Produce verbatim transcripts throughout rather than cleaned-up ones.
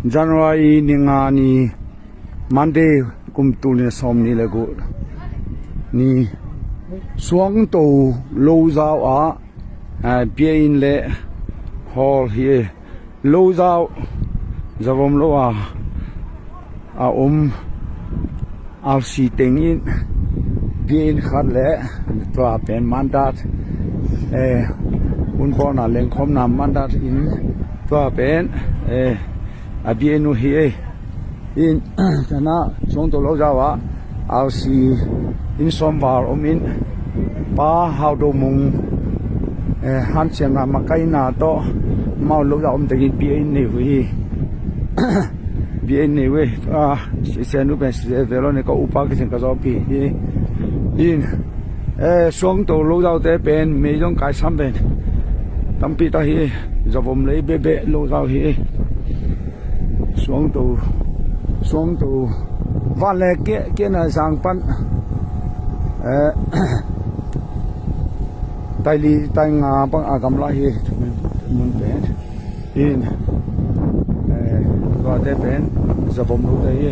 January ni nga ni, Monday, kum tul nih sawm nih le guk ni, Suangto Lozau ah, eh, biainn le hall hi. Lozau, zavom lo a, a om, R C teng in, biainn khat le, tua pen mandat, eh, hunpawlna lengkhawmna mandat in, tua pen, eh, a biainn uh hi ei. In, tana Suangto Lozau ah, R C inn sawm val om in, Pa Hau Do Mung, eh, hanciamna makaihna tawh, amau Lozau om tengin biainn nei uh hi. Biainn nei uh hi. Ah, sisia nu pen sisia velo ne ka upa kisin ka zawpi hi. In, eh, Suangto Lozau te pen, mei zong kaisam pen tampi ta hi. Zavom lei bebe Lozau hi. Suangto, Suangto, van le ke, ke na sang pan, eh, taili, tainga bang a gamla hi, mun pen. In, eh, tua te pen, zavom lo te hi.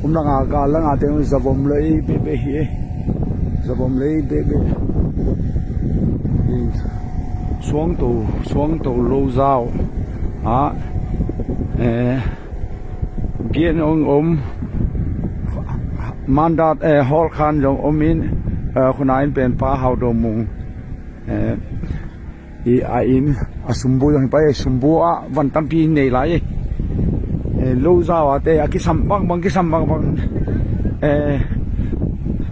Kum langa, gal langa te zavom lei bebe hi. Zavom lei bebe. In, Suangto, Suangto Lozau ah, eh, biainn ong om, mandat, eh, hall khan zong om in, eh, khuna in pen Pa Hau Do Mung, eh, i a in, a sumbu zong hi pai, sumbu ah van tampi nei lai. Eh, Lozau ah te, a kisam bangbang, kisam bangbang. Eh,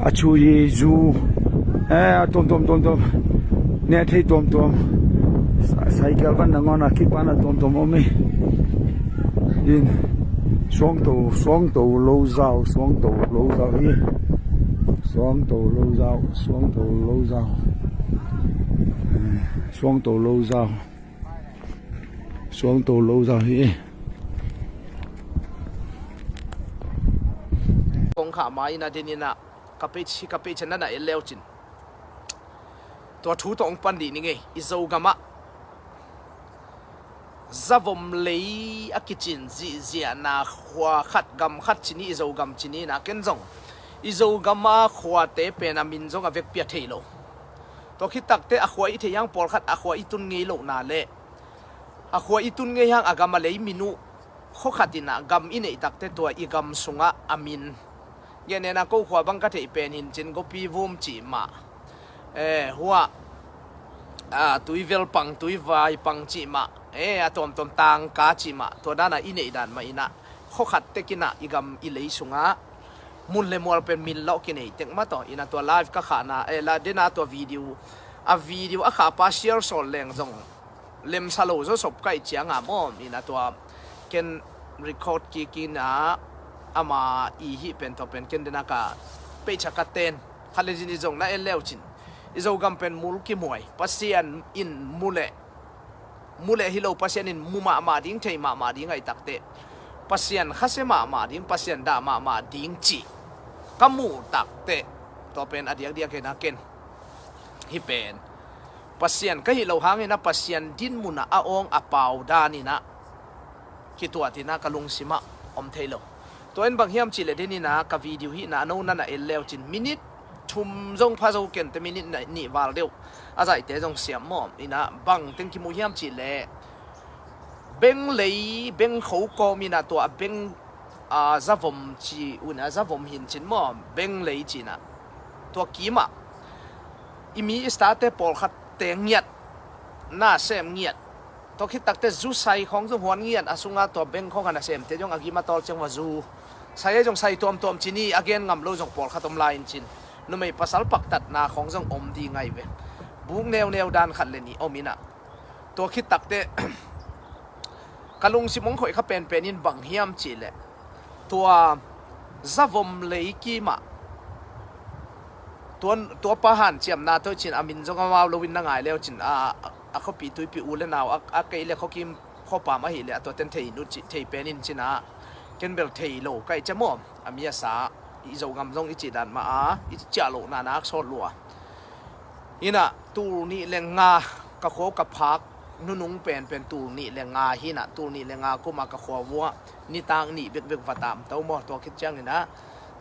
a chu i zu, eh, a tuamtuam, tuamtuam. Ne thei tuamtuam. Sa-, cycle van nangawn a kipan a tuamtuam om hi. In, Suangto, Suangto Lozau, Suangto Lozau hi. Suangto Lozau, Suangto Lozau. Eh, Suangto Lozau. Suangto Lozau hi. Kong kha ma ina din ina ka page, ka page na na el leu cin. Tua thu tawh ong pan dih ni ngei, i Zogam ah zavom lei a kicin zihziahna khua khat, gam khat cin hi, i Zogam cin hi na, ken zong i Zogam a khuate pen a min zong a vekpi a thei lo. Tua khit takte a khua i thei hang pawlkhat a khua i tun ngei lohna le a khua i tun ngei hang a gam a lei min uh, khua khat in a gam i neih takte tua i gam sungah a min. Ngenena ko khua bang ka theih pen hin cin Gopi Vum cih mah, eh, hua, ah, Tuivel pang, Tuivai pang cih mah, eh, a tuamtuam Tangka cih mah, tua dana i neih dan mah ina, khua khat tek ina i gam i lei sungah mun le mual pen min lawh kinei tek mah tawh ina, tua live ka khahna, eh, la dena tua video, a video a khahpa share sawl leng zong lemsa lo zaw sop ka ih cianga maw, ina tua ken record kik ina ama i hih pen tawh pen ken dena ka page ah ka ten. Khat le zin i zong na en leu cin, i Zogam pen mul kimuai, Pasian in mu leh, mu leh hi lo, Pasian in mu mahmah ding, thei mahmah ding ahi takte, Pasian khasia mahmah ding, Pasian dah mahmah ding ci ka muh takte, tua pen a diakdiak ina ken hih pen Pasian ka hih loh hangin a Pasian din munah a awng a pau dan inah kituat inah ka lungsimah om thei lo. Tua in bang hiam cihleh den inah ka video hihna a no na na en leu cin minit thum zong pha zo kente, minit nih val deuh a zaihte zong siam maw? Inah bang teng kimu hiam cihleh beng lei, beng kho kawm inah tua a beng a zavom ci unah, zavom hin cin maw, beng lei cinah tua kimah i mi i state pawlkhatte ngiat na sem ngiat. Tua khit takte zu sai khawng zong huan ngiat a sungah tua beng khawng a nasemte zong a gim a tawl ciang va zu sai ei zong sai tuamtuam cin hi, a gen ngam lo zong pawlkhat om lai in cin. Numei pasal paktatna khawng zong om ding ahi ve. Buk neuneu dan khat le nih om inah tua khit takte ka lungsim hong khoih kha penpen in bang hiam cihleh tua zavom lei kimah tua, tua pa hanciamna tawh cin a min zong a mau loin na ngai leu cin a, a khuapi tuipi u le nau a, a kei le khuakim khuapam ahileh a tuaten thei in uh cih thei pen in cinah ken bel thei lo ka ih ciah maw? A mi a sa i Zogam zong i cih dan mah a i ciah lohna nak sawt lua. Inah tul nih le nga ka khua ka phak nunung pen pen tul nih le nga hi inah, tul nih le nga kum a ka khua vuah nitak nih bekbek va tamto maw. Tua khit ciangin ah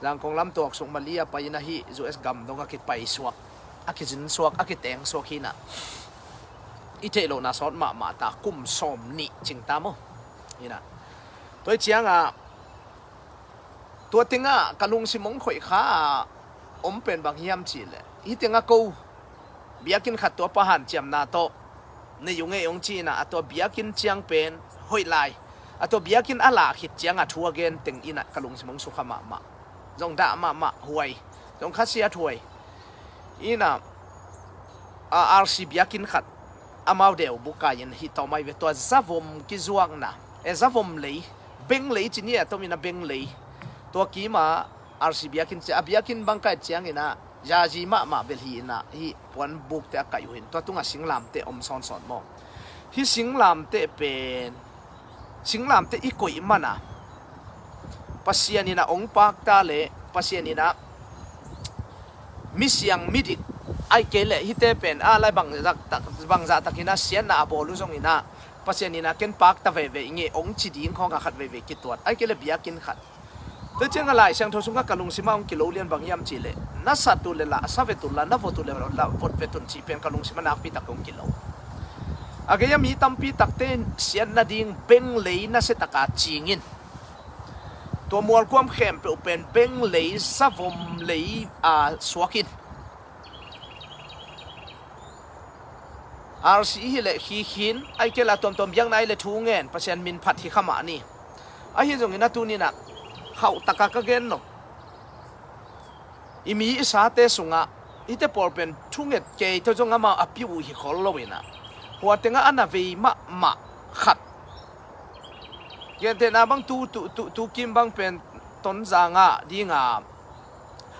Zangkong lam tuaksuk Mali a pai inah hih U S gam dong a kipai suak, a kizin suak, a kiteng suak hi inah, i theih lohna sawt mahmah ta, kum sawm nih cing ta maw. Inah tua hi ciangah tua tengah ka lungsim hong khoih kha a om pen bang hiam cihleh, hih tengah ko biakinn khat tua pa hanciamna tawh nei uh ngei hong ci inah, a tua biakinn ciang pen hoih lai, a tua biakinn a lah khit ciangah thu a gen teng inah ka lungsim hong sukha mahmah. Zong dah mahmah huai, zong khasiat huai. Inah a R C biakinn khat amau deuh bukai in hih tawm ahi ve, tua zavom kizuakna, e, zavom lei, beng lei ci ni a, tom inah beng lei. Tua kima R C biakinn ci a, biakinn bang kaih ciang inah zazi mahmah bel hi inah, hih puanbukte a kaih uh hi in, tua tungah singlamteh om sawnsawn maw. Hih singlamteh pen, singlamteh i koih mana Pasian inah hong pakta le Pasian inah misiang midik, ahih kei leh hihte pen a lai bangzah tak, bangzah tak inah siatna a bawl uh zong inah Pasian inah ken pakta veve i ngei hong ci ding khawng a khat veve kituat, ahih kei leh biakinn khat. Tua ciangah Lai Siangtho sungah ka lungsim ah hong kilo lian bang hiam cihleh, na sat uh leh lah, sa vet un la, na vot uh leh lah, vot vet un cih pen ka lungsim ah nakpi tak hong kilo. A gei ah mi tampi takte in siat nading beng lei nasia taka cing in, tua mualkuam khempeuh pen beng lei, zavom lei a suak in, R C hi leh hi khin, ahih kei leh a tuamtuam biakna hi leh thu ngen, Pasian min phat hi kha mah ni. Ahi zongin a tuni inah khauh taka ka gen nop, i mi i sate sungah hihte pawl pen thunget kei tawh zong amau a piu uh hi khol lo inah, hua tengah a na vei mahmah khat. Gentehna bang tu, tu, tu, tu kim bang pen Tonzang ah dinga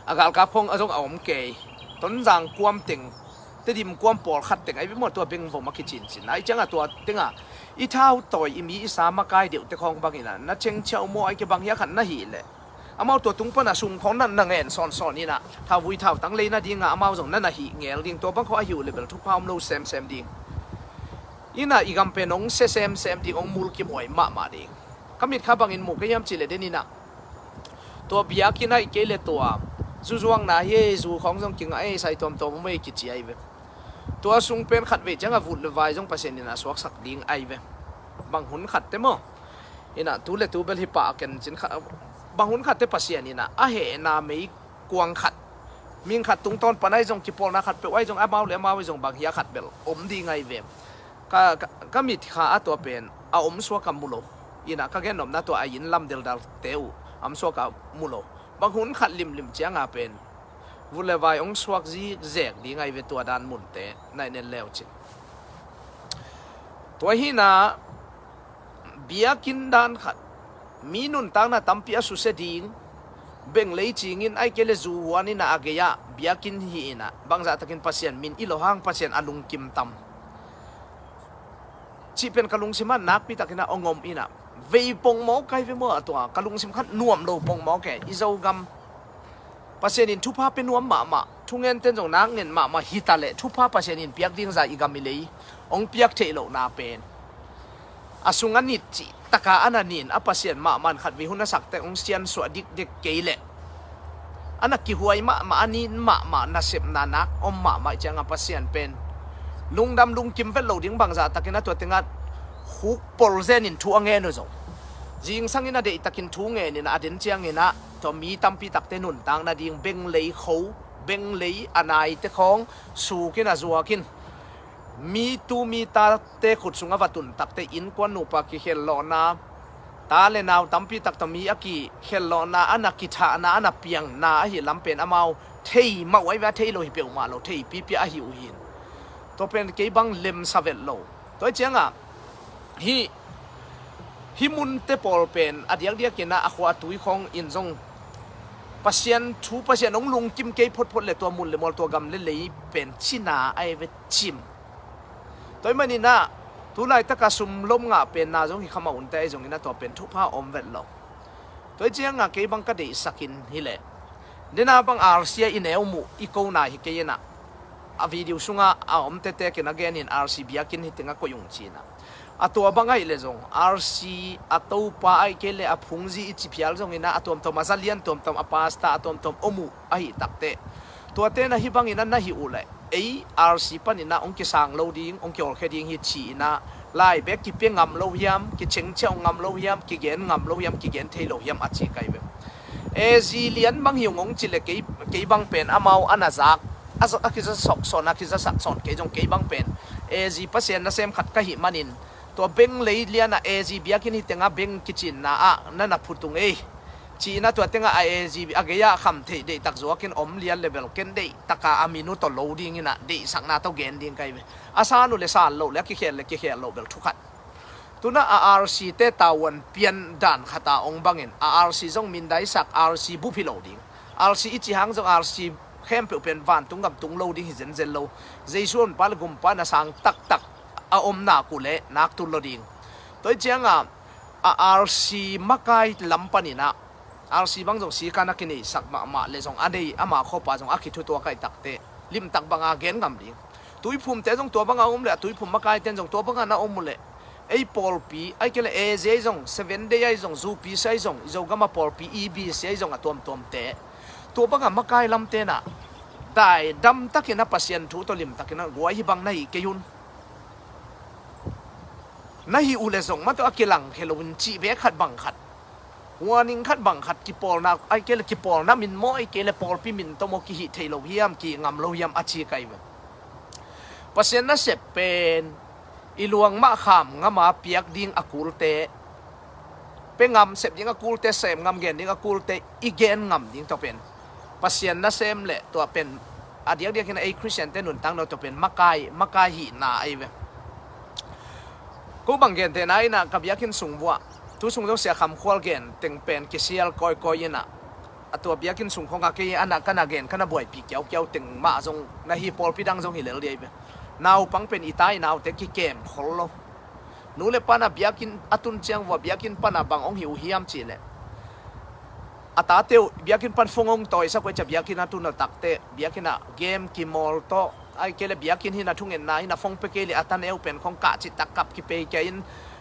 a galkap khong a zong a om kei. Tonzang kuam teng, Tedim kuam pawlkhat teng ahi ve maw, tua bengvom a kicincin. Ahih ciangah tua tengah i thau tawi, i mi i sa makai deuhte khawng bang inah na cengciau maw, ahih kei bang hiah khat na hih leh, amau tua tung pana sum khawng na, na ngen sawnsawn inah, thauvui thautang lei nadinga amau zong na na hih ngel ding, tua bang khawng ahi uh leh bel thupha om lo semsem ding. Inah i gam pen hong sia semsem ding, hong mulkimhuai mahmah ding. Ka mit kha bangin mu ka hiam cihleh den inah, tua biakinn ahih kei leh tua zu zuakna hi, zu khawng zong kingah ei, sai tuamtuam om ei kici ahi ve. Tua sung pen khatvei ciangah vut le vai zong Pasian inah suaksak ding ahi ve. Bang hun khatte maw, inah tu le tu bel hi pah ken cin kha, bang hun khatte Pasian inah a hehna meikuang khat, mihing khat tungtawn pan ahi zong, kipawlna khatpeuh ahi zong, amau le amau ahi zong bang hiah khat bel om ding ahi ve. Ka, ka, ka mit kha a tua pen a om suak a mu lo. Inah ka gen nopna tua a inn lam deldal te uh a om suak a mu lo. Bang hun khat limlim cianga pen vut le vai hong suak zikzek ding ahi ve, tua dan munte na i en le uh cin. Tua hi inah biakinn dan khat, mi nuntakna tampi a susia ding, beng lei cingin ahih kei leh zu huan inah a gei ah biakinn hi inah, bangzah takin Pasian min i lo hang Pasian a lungkim tam cih pen ka lungsim ah nakpi takin ah hong om inah, vei pongmawk ahi ve maw, a tua ka lungsim khat nuam lo pongmawk e. I Zogam Pasian in thupha pia nuam mahmah, thungenten zong nak ngen mahmah hi ta leh, thupha Pasian in piak ding zah i gam i lei hong piak theih lohna pen a sung a nit cih taka a na nin a Pasian mahmah in khatvei hun a sak teng hong siansuah dikdek kei leh, a na kihuai mahmah, a nin mahmah, nasepna nak om mahmah ih cianga Pasian pen lungdam lungkim vet lo ding, bangzah takin a tua tengah khuk pol zenin thu a ngen uh zong, zingsangin a deihtakin thu ngenin a den ciangin ah tua mi tampi takte nuntak nading beng lei kho, beng lei a naite khawng sukin a zuakin, mi tu mi tate khut sungah va tun takte innkuan nupa kikhelhlawhna, ta le nau tampi tak tawh mi a kikhelhlawhna, a na kithahna, a na piangna ahi lam pen amau thei mah uh ahi ve, a thei lo hi peuhmah lo, thei pipia ahi uh hin. Tua pen kei bang lemsa vet lo. Tua hi ciangah hih, hih munte pawl pen a diakdiakin ah a khua a tui khawng in zong Pasian thu, Pasian hong lungkim kei photphot le tua mun le mual, tua gam le lei pen cina ahi ve, cim. Tua ahih manin ah tu laitaka sum lom ngah penna zong hi kha mah unte, ahi zongin ah tua pen thupha a om vet lo. Tua hi ciangah kei bang ka deihsakin hi leh, dena bang R C a i neu muh i kona hi kei inah, A video sungah a om tetek in a gen in, R C biakinn hi teng a koih ung ci-in ah. A tua bang ahih leh zong R C a topa ahih kei leh a phungzi i ci phial zongin ah, a tuamtuam a zalian tuamtuam, a pastor a tuamtuam om uh ahih takteh, tuate na hih bangin ah na hih uh leh ei R C panin ah hong kisang lo ding, hong kiawlkhia ding hi ci-in ah, lai bek kipia ngam lo hiam, kichengchia ngam lo hiam, kigen ngam lo hiam, kigen thei lo hiam a ci kai ve. A Z lian bang hi ung hong ci leh kei, kei bang pen amau a na zak, a, a kizasak sawn, a kizasak sawn kei zong, kei bang pen A Z Pasian nasem khat ka hih manin, tua beng lei lianah A Z biakinn hi tengah beng kicinna ah na na phut ung ei ci-in ah, tua tengah a A Z a gei-ah kham theih deihtak zuakin om lian leh bel ken deihtaka a min uh tawh lo dingin ah deihsakna tawh gen ding kai ve. A san uh leh san loh leh, a kikhel leh kikhel loh bel thukhat. Tu-in ah a R C te tavuan pian dan khat a hong bangin, a R C zong mindaisak, R C bup hi lo ding. R C i cih hang zong R C khempeuh pen vantung gam tung lo ding hi zenzen lo. Jesu honpa leh gumpa na sang taktak a om nak uh leh nak tul lo ding. Tua hi ciangah a R C makai lam panin ah, R C bang zong sikan a kineisak mahmah leh zong a nei ama khuapa zong a kithutuak ahih takteh limtak banga gen ngam ding. Tuiphumte zong tua banga om leh, a tuiphum makaite in zong tua banga na om uh leh, ei pawlpi ahih kei leh A Z ahi zong, Seven Day ahi zong, U P C ahi zong, i Zogam a pawlpi E B C ahi zong, a tuamtuamte tua banga makai lamte in ah daidamtakin a Pasian thu tawh limtakin ah guai, hih bang na hih kei un. Na hih uh leh zong mah tawh a kilangkhia lo in cih bek khat bang khat, warning khat bang khat, kipawlna ahih kei leh, kipawlna min maw ahih kei leh pawlpi min tawh maw kihih thei lo hiam, kihih ngam lo hiam a ci kai ve. Pasian nasep pen i luang mah kham ngama piak ding a kulte, pia ngam, sep ding a kulte, sem ngam, gen ding a kulte i gen ngam ding, tua pen Pasian nasem leh tua pen a diakdiakin ei Khristiante nuntakna tua pen makai, makai hihna ahi ve. Ko bang gentehna in ah ka biakinn sung vuah, tu sung zong Sia Kham Khual gen teng pen kisial kawikawi in ah, a tua biakinn sung khawngah kei a na, ka na gen, ka na buaipih kiaukiau teng mah zong na hi, pawlpi dang zong hi lel ding ahi ve. Naupang pen i ta i naute kikem khol lo. Nu leh pa in ah biakinn a tun ciang vuah biakinn pan ah bang hong hih uh hiam cih leh, a tate uh biakinn pan phone hong tawisak uh ei ciah, biakinn a tun a takteh biakinn ah game kimawl tawh, ahih kei leh biakinn hi in ah thungetna hi in ah phone pia kei leh a taneu pen khawng kah cihtak kap kipei kia in,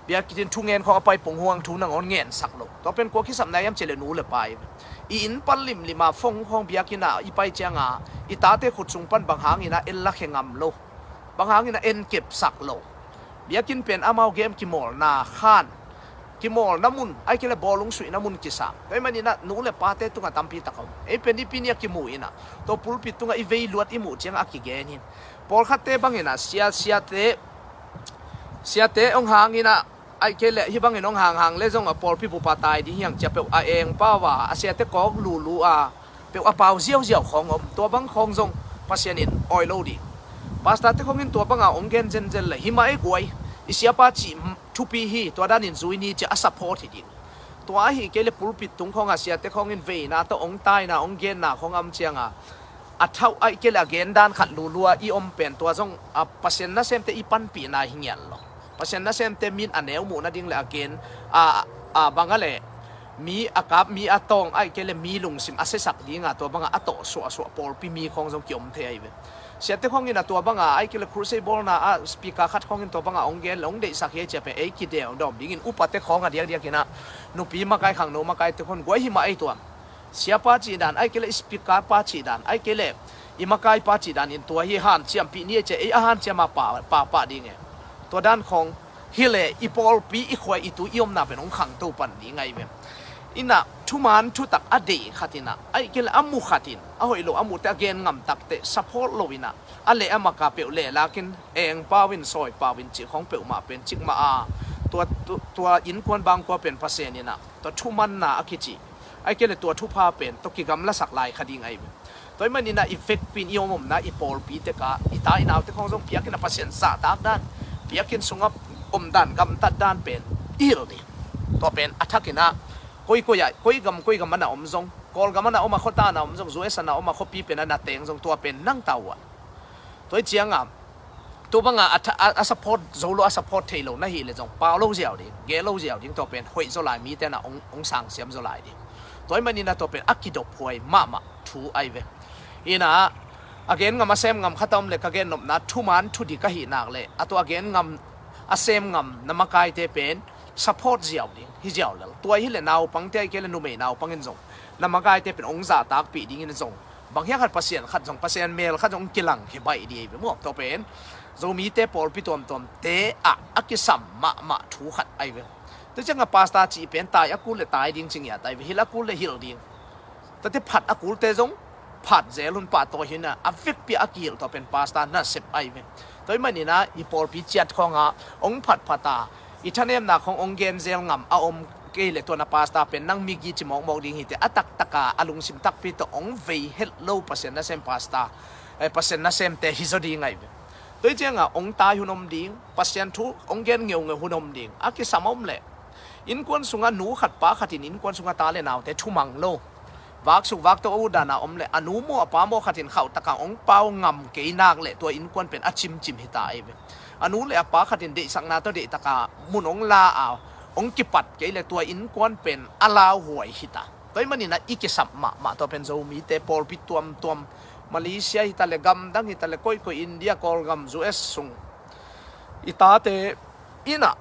biakinn thungen khawng a pai ponghuang thu nangawn ngensak lo. Tua pen kua kisapna hiam cih leh nu leh pa hi. I inn pan limlim a phone khawng biakinn ah i pai ciangah i tate khut sung pan bang hangin ah en lakhia ngam lo, bang hangin ah en kepsak lo. Biakinn pen amau game kimawlna khan, kimawlna mun, ahih kei leh bawlung suihna mun kisam. Tua ahih manin ah nu leh pate tungah tampi tak a om. Ei pen nipi ni a kimu in ah, tua pulpit tungah i vei luat i muh ciangah a kigen hi in. Pawlkhatte bangin ah sia, siate, siate hong hang in ah, ahih kei leh hih bangin hong hanghang leh zong a pawlpi bup a tai ding hi hang ci-a peuh a eng pau a, a siate kawk lulu a, peuh a pau ziauziau khawng om, tua bang khawng zong Pasian in awi lo ding. Pastorte khawng in tua banga hong gen zenzen leh hi mah ei guai, i siapa cih thupi hi, tua danin zui ni ci-a a support hi ding. Tua ahih kei leh pulpit tung khawngah siate khawng in veina tawh hong taina, hong genna khawng a om ciangah, a thauh ahih kei leh a gen dan khat lulu a i om pen, tua zong a Pasian nasemte i panpihna hi ngiat lo. Pasian nasemte min a neu muh nading leh a gen, a, a bang a leh mi a kap, mi a tawng, ahih kei leh mi lungsim a siasak dinga tua banga a tawh suahsuah pawlpi mi khawng zong kiom thei ahi ve. Siate khawng in a tua banga, ahih kei leh crusade bawlna ah speaker khat khawng in tua banga hong gen leh hong deihsak hi ei ciah pen ei kideudawm dingin, upate khawng a diakdiakin ah nupi makai, khangno makaite khawng guai hi mah ei tua. Siapa cih dan, ahih kei leh speaker pa cih dan, ahih kei leh i makai pa cih dan in tua hi hanciampih ni ei ciah ei a hanciam a pa, pa, pah ding e. Tua dan khawng hi leh i pawlpi, i khua, i tu, i omna pen hong khangto pan ding ahi ve. In ah thuman thutak a deih khat in ah, ahih kei leh a mu khat in, a hoih lo a muhte a gen ngam takteh support lo in ah, a leh a maka peuh lehlakin, eng pau in, sawi pau in cih khawng peuhmah pen cikmah a, tua, tua, tua innkuan bangkua pen Pasian in ah tua thumanna a kici, ahih kei leh tua thupha pen tawh kigamlasak lai kha ding ahi ve. Tua ahih manin ah i vekpi in i om omna, i pawlpi tek ah i ta i naute khawng zong biakinn ah Pasian zahtak dan, biakinn sungah om dan, gamtat dan pen i hilh ding. Tua pen a thakin ah koi, koi ah, koi gam, koi gam a na om zong, Kawlgam a na om a, khuata a na om zong, U S a na om a, khuapi pen a na teng zong, tua pen nang tavuan. Tua hi ciangah tua banga a tha-, a, a support zo lo, a support thei lo na hih leh zong pau lo ziau ding, gel lo ziau ding, tua pen hoih zaw lai, mite na hong, hong sangsiam zaw lai ding. Tua ahih manin ah tua pen a kidophuai mahmah thu ahi ve. In ah A gen ngam a sem ngam khat a om leh ka gen nopna thuman thudik ahih nak leh a tua a gen ngam a sem ngam na makaite pen support ziau ding hi ziau lel. Tua hi leh naupangte ahih kei leh numei naupang in zong na makaite pen ong zahtakpih dingin zong bang hiam khat Pasian khat zong, Pasian mel khat zong kilang hi baih ding hi ve maw. Tua pen Zomite pawlpi tuamtuamte ah a kisam mahmah thu khat ahi ve. Tua ciangah pastor cih pen tai a kul leh tai ding ci ngiat ahi ve, hilh a kul leh hilh ding. Tate phat a kulte zong phat zel hun pah tawi hi-in ah a vekpi a kihilh tua pen pastor nasep ahi ve. Tua ahih manin ah i pawlpi ciat khawngah ong phatphat a i thanemna khawng ong gen zel ngam a om kei leh tua na pastor pen nang migi ci mawkmawk ding hi teh, a taktak a a lungsim takpi tawh ong vei het lo Pasian nasem pastor, eh, Pasian nasemte hi zaw ding ahi ve. Tua hi ciangah ong tai hun om ding, Pasian thu ong gen ngeungeu hun om ding. A kisam om leh innkuan sungah nu khat pa khat in innkuan sungah ta leh naute thumang lo, vaksuk vakto a ut dan a om leh a nu maw a pa maw khat in khauhtak a ong pau ngam kei nak leh tua innkuan pen a cimcim hi ta ahi ve. A nu leh a pa khat in deihsakna tawh deihtak a mun ong la a ong kipat kei leh tua innkuan pen a lauhuai hi ta. Tua ahih manin ah i kisam mahmah tua pen Zomite pawlpi tuamtuam, Malaysia hi ta leh, gamdang hi ta leh, koikoi, India, Kawlgam, U S sung i tate in ah,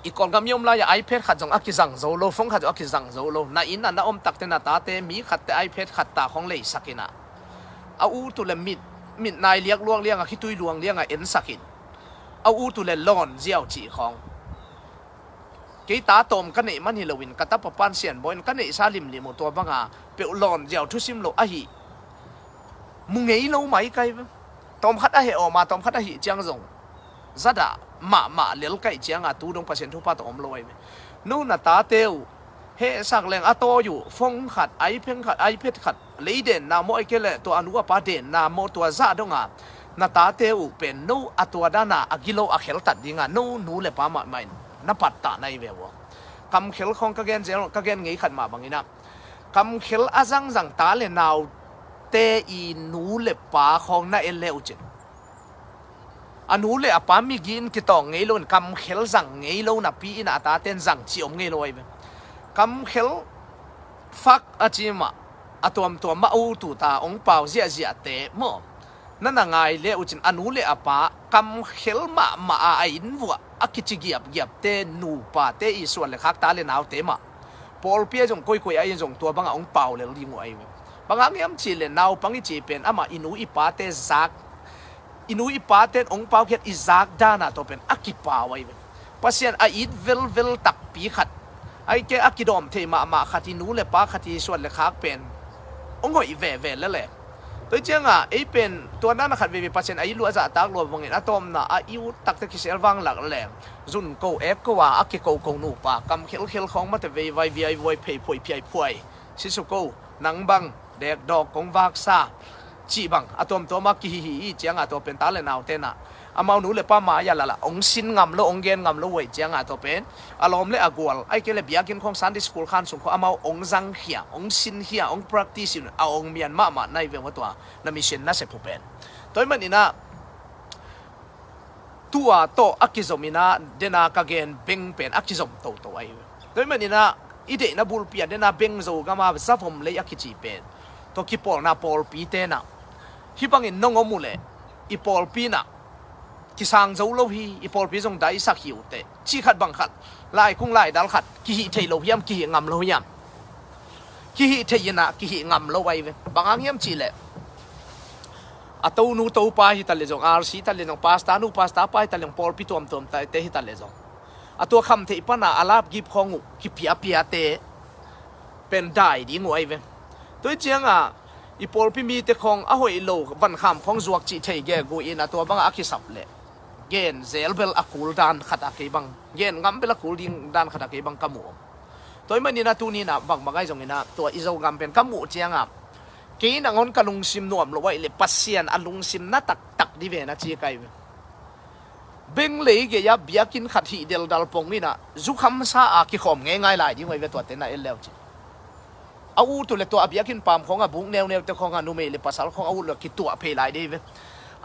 i Kawlgam i om lai-ah iPad khat zong a kizang zo lo, phone khat zong a kizang zo lo. Na inn ah na om tak teh na tate mi khatte iPad khat ta khawng leisak in ah, a ut uh leh mit, mit nai liakluak liangah, khitui luang liangah ensak in, a ut uh leh lawn ziau cih khawng. Kei ta tawm ka neih man hi loin ka tapa pan sianbawi in ka neihsa limlim uh, tua banga peuh lawn ziau thusim lo ahi mu ngei lo mai ka hi ve. Tawm khat a heh awm a, tawm khat ahih ciang zong zadah mahmah lel ka hih ciangah tu dong Pasian thupha tawh om lo ahi ve. No na tate uh hehsak leng a tawi uh phone khat, iPad khat, iPad khat, lei denna maw, ahih kei leh tua a nu a pa denna maw, tua zah dongah na tate uh pen no a tua dana a gilo a kheltat dinga no nu leh pa mahmah in na pattah na hi ve uh aw. Kamkhel khawng ka gen zel, ka gen ngei khat mah bangin ah, kamkhel a zangzang ta leh naute i nu leh pa khawng na en le uh cin, a nu leh a pa migi in kitawng ngei loin kamkhel zang ngei lo napi in ah a tate in zang cih om ngei lo ahi ve. Kamkhel fak a ci mah, a tuamtuam mah a ut uh ta ong pau ziahziahte maw, na na ngai le uh cin a nu leh a pa kamkhel mahmah a, a inn vuah a kici giapgiapte, nupate i suan leh khak ta leh naute mah pawlpi ah zong koikoi ah in zong tua bangah ong pau lel ding uh ahi ve. Bang hang hiam cih leh naupang i cih pen amah i nu i pate zak, i nu i pate in ong paukhiat i zak dana tua pen a kipau ahi ve. Pasian a it velvel takpi khat, ahih kei a kidawm thei mahmah khat, i nu leh pa khat i suan leh khak pen ong hoih veve lel e. Tua hi ciangah ei pen tua dana khat veve Pasian a it lua, a zahtak lua bangin a tawpna a i ut takte kisel vanglak leng zun ko ek ko a, a kikoko nupa, kam khelkhel khawng mate veivai viaivuai pheiphoi phiaiphuai, sisu ko, nang bang dekdawk kong vaksa cih bang a tuamtuam a kihihih i ciangah tua pen ta leh naute nah amau nu leh pa mai-ah lala ong sin ngam lo, ong gen ngam lo uh ahih ciangah tua pen a lawm leh a gual, ahih kei leh biakinn khawng, Sunday school khan sung khawng amau ong zangkhia, ong sinkhia, ong practice in a ong mian mahmah na hi ve uh a, tua na mission nasep uh pen. Tua ahih maninah tua tawh a kizom inah dena ka gen beng pen a kizom toto ahi ve. Tua ahih maninah i deihna bulpi ah dena beng Zogam a zavom lei a kici pen, tua kipawlna pawlpi tenah hih bangin nong om uh leh i pawlpi nah kisang zo lo hi, i pawlpi zong daisak hi uh teh, cih khat bang khat, laikung laidal khat kihih thei lo hiam, kihih ngam lo hiam? Kihih thei inah kihih ngam lo ahi ve. Bang hang hiam cih leh a tonu topa hi ta leh zong, R C hi ta leh zong, pastor nu pastor pa hi ta leh zong, pawlpi tuamtuam te hi ta leh zong, a tua khamtheih pana a lapgip khawng uh kipiapiate pen dai ding uh ahi ve. Tua hi ciangah i pawlpi mite khawng a hoih lo vankham khawng zuak cih thei gegu inah tua bangah a kisap leh gen zel bel a kul dan khatah kei bang, gen ngam bel a kul ding dan khatah kei bang ka mu om. Tua ahih maninah tuninah bangbang ahi zonginah tua i Zogam pen ka muh ciangah kei nangawn ka lungsim nuam lo ahih leh Pasian a lungsim na taktak dih ve na ci ka hi ve. Beng lei gei-ah biakinn khat hih deldal pong inah zukhamsa a kikhawm ngeingai lai ding uh ahi ve, tuate na en le uh cin. A ut uh leh tua a biakinn pam khawngah buk neuneute khawngah numei leh pasal khawng a ut leh kituah phei lai ding hi ve.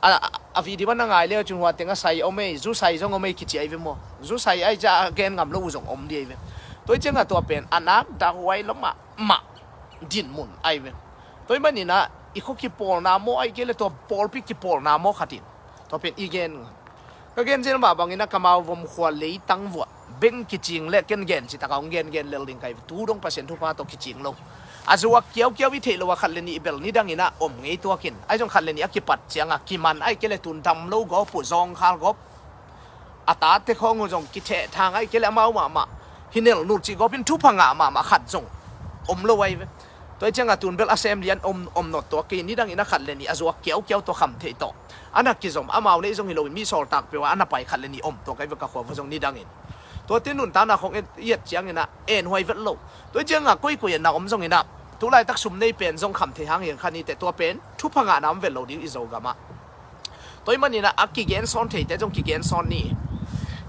A, a, a video a na ngai le uh cin hua tengah sai om ei, zu sai zong om ei kici ahi ve maw. Zu sai ahi ciah a gen ngam lo uh zong om ding ahi ve. Tua hi ciangah tua pen a nak dah huai lo mahmah dinmun ahi ve. Tua ahih maninah i khua kipawlna maw, ahih kei leh tua pawlpi kipawlna maw khat in tua pen i gen ngam. Ka gen zel mah bangin a, ka mau vom khua leitang vuah beng kicing leh ken gen citak a hong gengen lel ding ka hi ve. Tu dong Pasian thupha tawh kicing lo. A zuak kiaukiau i theih loh a khat le nih bel nidangin a om ngei tuak in. Ahi zong khat le nih a kipat ciang a kiman, ahih kei leh tun dam lo gawp uh, zawngkhal gawp, a tate khawng uh zong kithehthang, ahih kei leh amau mahmah hi nel nul cih gawp in thupha ngah mahmah khat zong om lo ahi ve. Tua hi ciang a tun bel a sem lian om, om nawt tuak kei, nidangin a khat le nih a zuak kiaukiau tawh kham theih tawh a na kizom, amau neih zong hi lo in mi sawltak peuh a a na pai khat le nih om tuak ahi ve ka khua vuah zong nidangin. Tuate nuntakna khawng i et ciangin a enhuai vet lo. Tua hi ciang a koikoi a na om zongin a, tu laitak sum nei pen zong kham thei hang hi kha ni teh, tua pen thupha ngahna om vet lo ding i Zogam ah. Tua ahih manin a, a kigen sawn theite zong kigen sawn ni.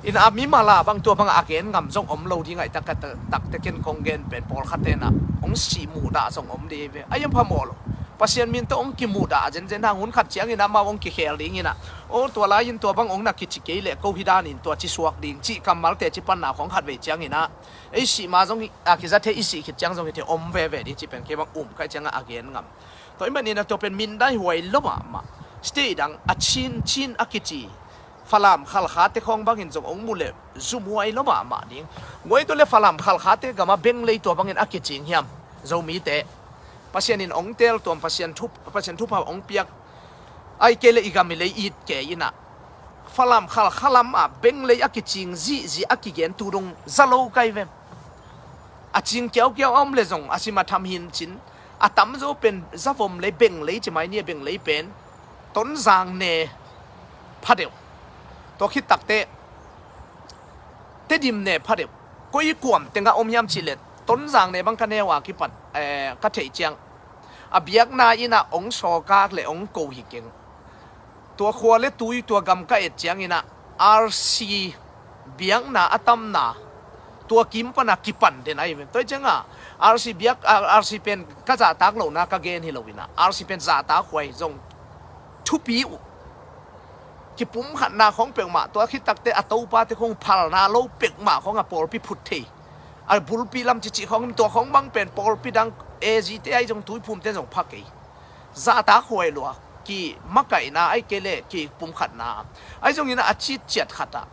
In a mimal a bang tua bang a gen ngam zong om lo ding ahih tak, tak, tak te ken kong gen pen pawlkhat ten a hong sih muhdah zong om ding hi ve. Ahi a phamawh lo. Pasian min tawh hong kimuhdah zenzen hang, hun khat ciangin amau hong kikhel dingin a, aw tua lai-in tua bang hong na kici kei leh ko hi danin tua ci suak ding cih kammalte ci panna khawng khat vei ciangin a, ei sih ma zong a kiza thei, i sih khit ciang zong hi thei, om veve ding cih pen kei bang um ka hih ciang a a gen ngam. Tua ahih manin a tua pen mindai huai lo mahmah. State dang a Chin, Chin a kici Falam Khalkha te khawng bangin zong hong mu leh zum huai lo mahmah ding. Guai tua leh Falam Khalkha te gam a beng lei tua bangin a kicing hiam Zomite? Pasian in hong teel tuam, Pasian thu, Pasian thupha hong piak, ahih kei leh i gam i lei it kei in a, Falam Khalkha lam a beng lei a kicing zihzih a kigen tu dong za lo ka hi ve. A cing kiaukiau a om leh zong a sim a tham hi in cin, a tamzaw pen zavom lei, beng lei ci mai ni, a beng lei pen Tonzang ne pha deuh. Tua khit tak teh Tedim ne pha deuh. Koi kuam teng a om hiam cih leh Tonzang ne bang ka neu a kipat, eh, ka theih ciang a biakna in a hong sawlkak leh hong ko hi keng. Tua khua leh tui, tua gam ka et ciangin a, R C biakna a tamna tua kim pan a kipan den ahi ve. Tua hi ciang a, R C biak, a, R C pen ka zahtak lohna ka gen hi lo in a, R C pen zahtak huai zong thupi uh. Kipumkhatna khawng peuhmah, tua khit tak teh a topate khawng phalna lo peuhmah khawng a pawlpi phut thei. A bulpi lam cicih khawng, tua khawng bang pen pawlpi dang A G te ahi zong, Tuiphum te zong pha kei. Zahtak huai lua, kimakaihna ahih kei leh kipumkhatna. Ahi zongin a citciat khat ah,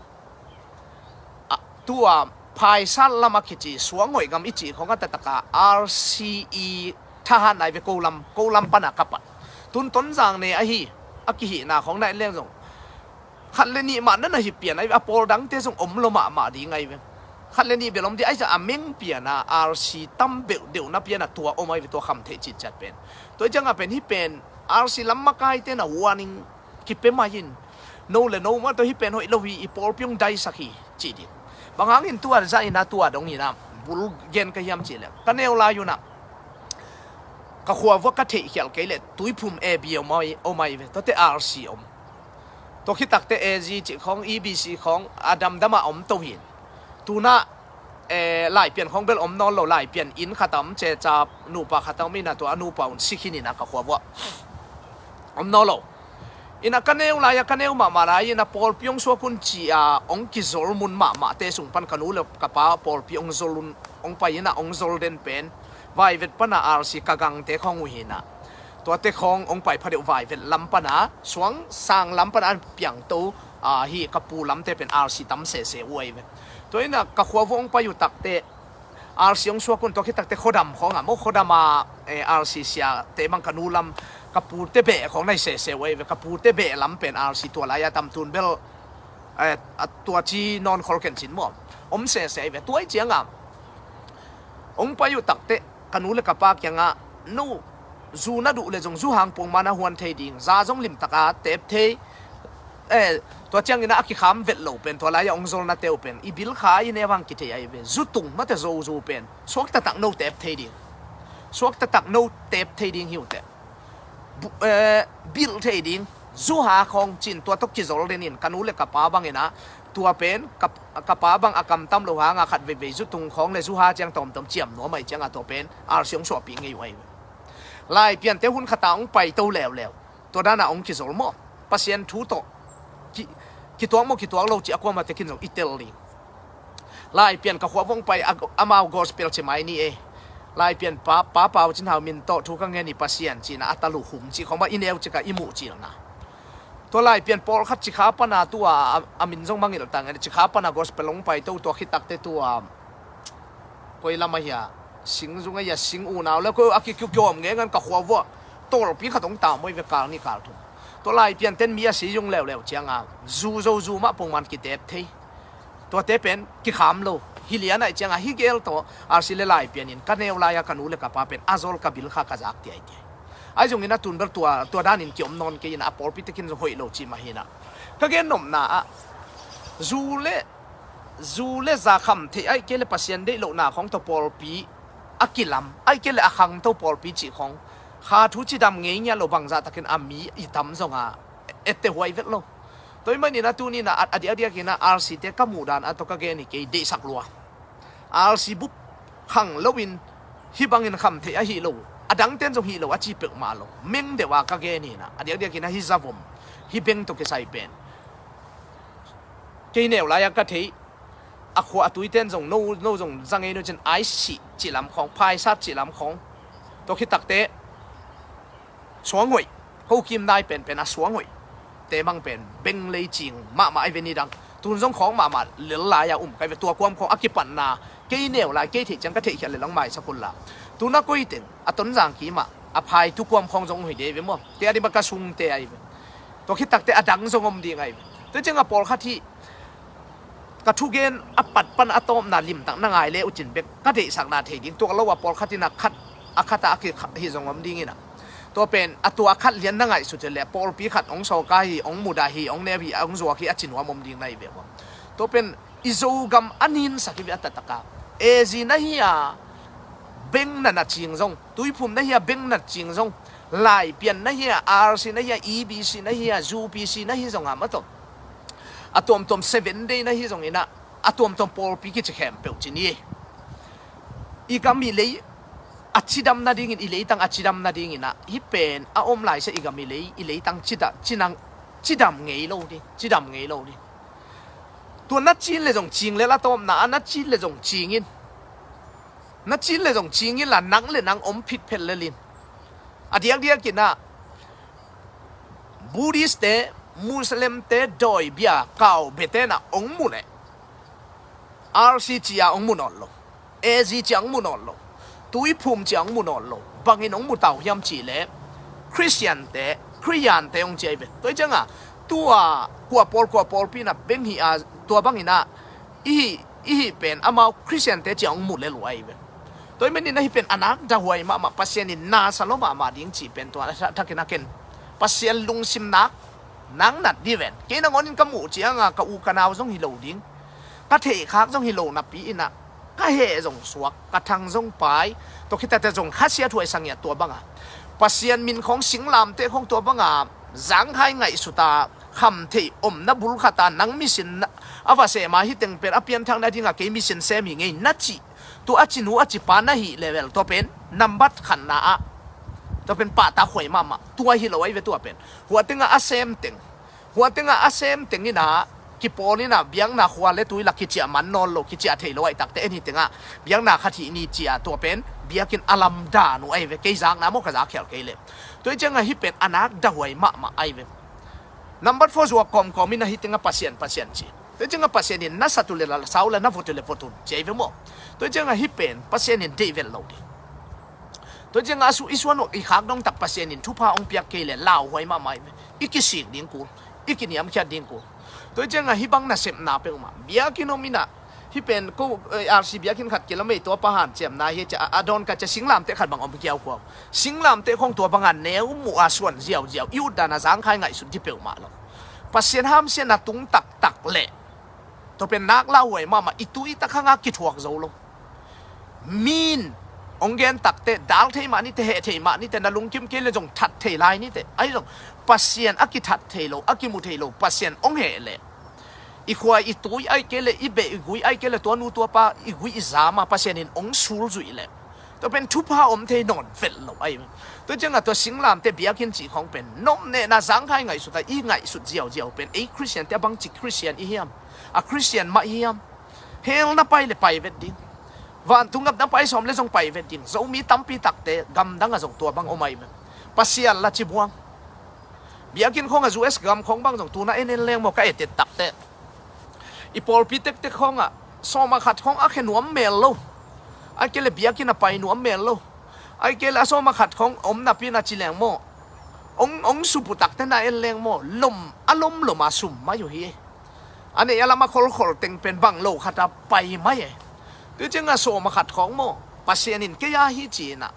a, tua Phaisat lam a kici Suanghoih gam i cih khawng a taktak a R C E thahat nai ve, ko lam, ko lam pan a ka pat. Tun Tonzang ne ahi a kihihna khawng na et leng zong khat le nih mah na na hi pian ahi ve, a pawl dangte zong om lo mahmah ding ahi ve. Khat le nih bel om ding ahi zong a meng pian a R C tam beuh deuhna pian a tua om ahi ve, tua kham theih citciat pen. Tua hi ciang a pen hih pen R C lam makaite na warning kipia mah in, no le no mah tawh hih pen hoih lo hi, i pawlpi hong daisak hi cih ding. Bang hangin tua zah in a, tua dong in a bul gen ka hiam cih leh, ka neu lai un a ka khua vuah ka theihkhial kei leh Tuiphum A B om ahi, om ahi ve, tuate R C om. Tua khit tak teh A G cih khawng, E B C khawng a damdam a om to hi in. Tu in a, eh, Laipian khawng bel om nawn lo, Laipian inn khat a om, ceca nupa khat a om in a, tua a nupa un si khin in a ka khua vuah om nawn lo. In a ka neu lai a, ka neu mahmah lai in a, pawlpi hong suak un ci a hong kizol mun mahmahte sung pan ka nu le ka pa pawlpi hong zol un, hong pai in a hong zol den pen Vaivet pan a R C ka gangte khawng uh hi in a, tuate khawng hong pai phadeuh Vaivet lam pan a, Suangsang lam pan a piangto, a, hih ka pu lamte pen R C tam sese uh ahi ve. Tua in a ka khua vuah hong pai uh tak teh R C hong suak un, tua khit tak teh khuadam khawng a maw, khuadam a, eh, R C siate bang ka nu lam, ka pute beh khawng na hi sese uh ahi ve. Ka pute beh lam pen R C tua lai a tam, tun bel, eh, a tua ci nawn khol ken cin maw, om sese ahi ve. Tua hi ciang a hong pai uh tak teh ka nu le ka pa kiang ah, no, zu na duh leh zong zu hang pongman a huan thei ding, za zong limtak a tep thei. Eh, tua ciangin a kikham vet lo pen, tua lai a hong zolnate uh pen i bil kha i neu hang kithei ahi ve. Zu tung mate zo zu pen suak taktak no tep thei ding, suak taktak no tep thei ding hi uh teh. Bu-, eh, bilh thei ding, zu ha khawng cin tua tawh kizol den in, ka nu le ka pa bang in a, tua pen ka, ka pa bang a kam tam lo hang a khat veivei zu tung khawng le zu ha ciang tawmtawm ciam nuam ahi ciang a, tua pen R C hong suahpih ngei uh ahi ve. Laipiante hun khat a hong paito leuleu, tua dan a hong kizol maw, Pasian thu tawh ki, kituak maw, kituak lo cih a kuamah tek in zong i tel ding. Laipian ka khua vuah hong pai a, amau gospel ci mai ni e. Laipian pa, Pa Pau Cin Hau min tawh thu ka ngen hi Pasian cihna a talu hum cih khong mah i neu cika i muh cilna. Tua Laipian pawlkhat Cikha pana tua a, a min zong mangilh ta ngen, Cikha pana gospel hong paito tua khit takte tua koi lam ahia, sing zung ahia, sing unau le koi a kikiukiawm ngengen ka khua vua tawlpi khat hong tam oi ve kal nih kal thum. Tua Laipianten mi a si zung leuleu cianga zu zo zu mah pongman kitep thei. Tuate pen kikham lo. Hi lian aih cianga hi gel tawh R C le Laipian in ka neu lai-a ka nu le ka pa pen a zol ka bil kha ka zak tiaitiai. Ahi zongin a tun bel tua, tua danin kiom nawn kei ina a pawlpi tekin zong hoih lo cih mah hina. Ka gen nopna ah zu le, zu le za kham theih aih kei le Pasian deih lohna khong tawh pawlpi a kilam aih kei le a khangto pawlpi cih khong kha thu cidam ngei ngiat lo bangzah takin a mi i tam zonga ette huai vet lo. Tua i manin a tunin a, a diakdiakin a R C te ka muhdan a tawh ka gen hi kei, deihsak lua. R C bup khang loin hi bangin kham theih ahi lo, a dangten zong hi lo a ci peuhmah lo. Meng deuh a ka gen hi na, a diakdiakin a hi zavom, hi beng tawh kisai pen kei neu lai-a ka thei, a khua a tuiten zong no, no zong za ngei no cin, ai sih cih lam khawng, phaisat cih lam khawng, tua khit takte suang hoih, hokim nai penpen a suang hoih te mang pen beng lei cing mahmah ai ve ni dang. Tun zong khawng mahmah lel lai-a um kai ve, tua kuam khawng a kipatna kei neu lai, kei theih ciang ka theihkhiat le lang maisak un la. Tuna koiteng a Tonzang kimah a phaitu kuam khawng zong hoih dei ve maw? Te a dima ka sungte ai ve. Tua khit takte a dang zong om ding ai ve. Tua cianga pawlkhat hi ka thugen a pat pan a tawpna limtak na ngai le ucin bek ka deihsakna thei ding, tua lo a pawlkhat in a khat, a khat a ki hi zong om ding ina. Tua pen a tua khat lian na ngaihsut le pawlpi khat hong sawka hi, hong muda hi, hong neu hi, hong zuak hi a ci nuam om ding na hi ve maw? Tua pen i Zogam a ninsak hi ve a taktaka. A Z na hi a beng na na cing zong, Tuiphum na hi a beng na cing zong, Laipian na hi a, R C na hi a, E B C na hi a, U P C na hi zong a maw tawh. A tuamtuam Seven Day na hi zong ina, a tuamtuam pawlpi kici khempeuh ci ni. I gam i lei a cidam nadingin, i leitang a cidam nadingin a, hi pen a om laisia i gam i lei, i leitang cida, cinang, cidam ngei lo ni, cidam ngei lo ni. Tua na cin le zong cing le la tawpna a na cin le zong cingin. Na cin le zong cingin la nang le nang om phitphet lelin. A diakdiakin a Buddhist te, Muslim te, dawi bia kau beten a hong mu le R C ci a hong mu nawn lo. A Z ci a hong mu nawn lo. Tuiphum ci a hong mu nawn lo. Bangin hong mu tau hiam ci le Christian te, Khriyan te hong ci ai ve. Tua hi cianga tua kua pawl kua pawlpi na beng hi a, tua bangin a i hi, i hi pen amau Christian te ci a hong mu le lua ai ve. Tua hi manin a hi pen a nak dahuai mahmah, Pasian in nasa lo mahmah ding ci pen tua thakin a ken Pasian lungsim nak, nak nat di ven. Kei nangawnin ka muh cianga ka u ka nau zong hi lo ding, ka theihkhak zong hi lo napi ina, ka heh zong suak, ka thang zong pai, tua khitate zong khasia thuai sangiat tua banga Pasian min khawng singlamteh khawng tua banga zangkhai ngaihsuta kham theih omna bulkhata nang misin a va sema hi teng pen a pianthak nadinga kei misin sem hi ngei na cih, tua a cinu a cipa na hih level tua pen nambat khatna ah tua pen pahtak huai mahmah. Tua hi lo ai ve tua pen. Hua tenga a sem teng, hua tenga a sem teng ina kipawl ina biakna khua le tui la kiciah man nawn lo, kiciah thei lo ai takte en hi tenga biakna khat hih ni cia tua pen biakinn a lamdan uh ai ve. Kei zakna maw ka zak khial kei le. Tua hi cianga hi pen a nak dahuai mahmah ai ve. Nambat four zuak kawmkawm ina hi tenga Pasian, Pasian ci. Tua hi cianga Pasian in na satu le la sau la na votu le votun ci ai ve maw? Tua hi cianga hi pen Pasian in deih vel lo ding. Tua hi cianga a su i suan uh i khak dong tak Pasian in thupha hong piak kei le lauhuai mahmah ai ve. I kisik ding kul, i kiniamkhiat ding kul. Tua hi cianga hi bang nasepna peuhmah biakinn om ina, hi pen ko, eh, R C biakinn khat kilamei tua pa hanciamna hi cia a dawn ka cia singlamteh khat bang om kiaukuau. Singlamteh khawng tua banga neu muh a suan ziauziau i utdan a zangkhai ngaihsut di peuhmah lo. Pasian hamsiatna tung taktak le tua pen nak lauhuai mahmah, i tu i tak hanga kithuak zo lo. Min hong gen takte dal thei mah nite, heh thei mah nite, na lungkim kei le zong that thei lai nite. Ahi zong Pasian a kithat thei lo, a kimu thei lo Pasian hong heh le i khua i tui ai kei le i beh i gui ai kei le tua nu tua pa i gui i zama Pasian in hong sulzuih le tua pen thupha om thei nawn vel lo ai. Tua cianga tua singlamteh biakinn cih khawng pen nopnehna zangkhai ngaihsuta i ngaihsut ziauziau pen ei Christian te a bangci Christian i hiam? A Christian mah i hiam? Hell na pai le pai vet ding. Vantung gam na pai sawm le zong pai vet ding. Zomi tampi takte gamdang ah zong tua bang om ahi ve. Pasian la ci buang. Biakinn khawng ah U S gam khawng bang zong tu-in en en leng maw, ka et et takte. I pawlpi tektek khawng ah sawm a khat khawng a khia nuam mel lo. Ahih kei leh biakinn ah pai nuam mel lo. Ahih kei leh a sawm a khat khawng om napi-in a ci leng maw, ong, ong supu takte na en leng maw, lom, a lomlom a sum mai uh hi. A neih a lam a kholkhol teng pen bang lo khat a pai mai e. Tua ciang a sawm a khat khawng maw, Pasian in kei a hi ci-in ah,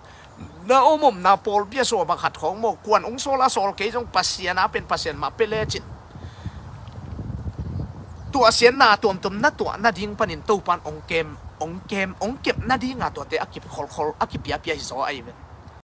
na om omna pawlpi ah sawm a khat khawng maw, kuan ong sawl a sawl kei zong Pasian a pen Pasian mah pia lecin, tuahsiatna tuamtuam na tuah nading panin Topa'n ong kem, ong kem, ong kep nading a tuate a kip kholkhol, a kipiapia hi zaw ahi ve.